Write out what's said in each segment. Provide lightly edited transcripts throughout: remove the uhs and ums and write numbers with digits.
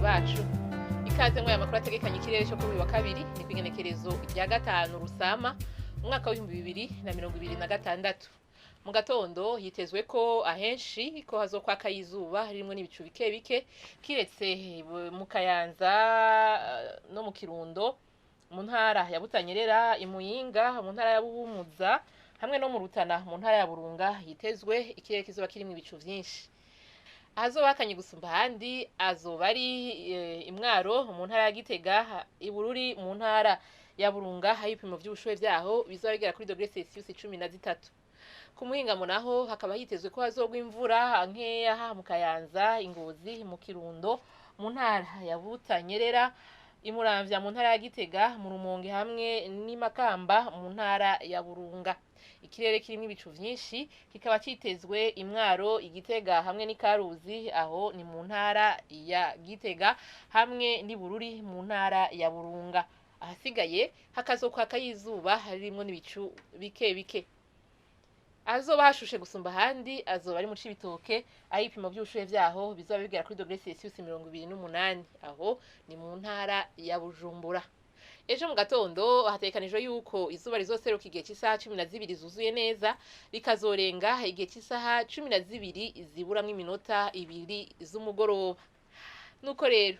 bacu. Ikaze ngo aya makuru ategekanye ikirere cyo kuri uyu wa kabiri, ni kw'igenekerezo rya 5 Rusama umwaka w'2026. Mu gatondo hitezwe ko ahenshi ko hazokwaka izuba ririmo n'ibicu bike bike, kiretse mu Kayanza no mu Kirundo mu ntara ya Butanyerera, Imuyinga mu ntara ya Buhumuza hamwe no mu Rutana mu ntara ya Burunga hitezwe ikirere kizoba kirimwo ibicu vyinshi. Ahazoba hakanye gusumba ahandi azoba ari Imwaro mu ntara ya Gitega, Ibururi mu ntara ya Burunga, aho ibipimo vy'ubushuhe vyaho bizoba bigera kuri dogere Celsius 13. Ku muhingamo naho hakaba hitezwe ko hazogwa imvura nkeya mu Kayanza, Ingozi, mu Kirundo mu ntara ya Butanyerera, Imuramvya mu ntara ya Gitega, mu Rumonge hamwe n'imakamba mu ntara ya Burunga. Ikirere kirimwo ibicu vyinshi kikaba citezwe Imwaro, Igitega hamwe n'Ikaruzi, aho ni mu ntara ya Gitega, hamwe n'Ibururi mu ntara ya Burunga. Ahasigaye hakazokwaka izuba ririmwo n'ibicu bike bike. Ahazoba hashushe gusumba ahandi azoba ari mu Cibitoke, aho ibipimo vy'ubushuhe vyaho bizoba bigera kuri dogere Celsius 28, aho ni mu ntara ya Bujumbura. Ejo mu gatondo hategekanijwe yuko izuba rizoseruka igihe c'isaha 12 zuzuye neza, rikazorenga igihe c'isaha 12 ziburamwo iminota 2 z'umugoroba. Nuko rero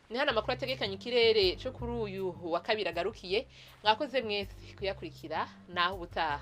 ni hano amakuru ategekanye ikirere co kuri uyu wa kabiri agarukiye. Mwakoze mwese kuyakurikira, naho ubutaha.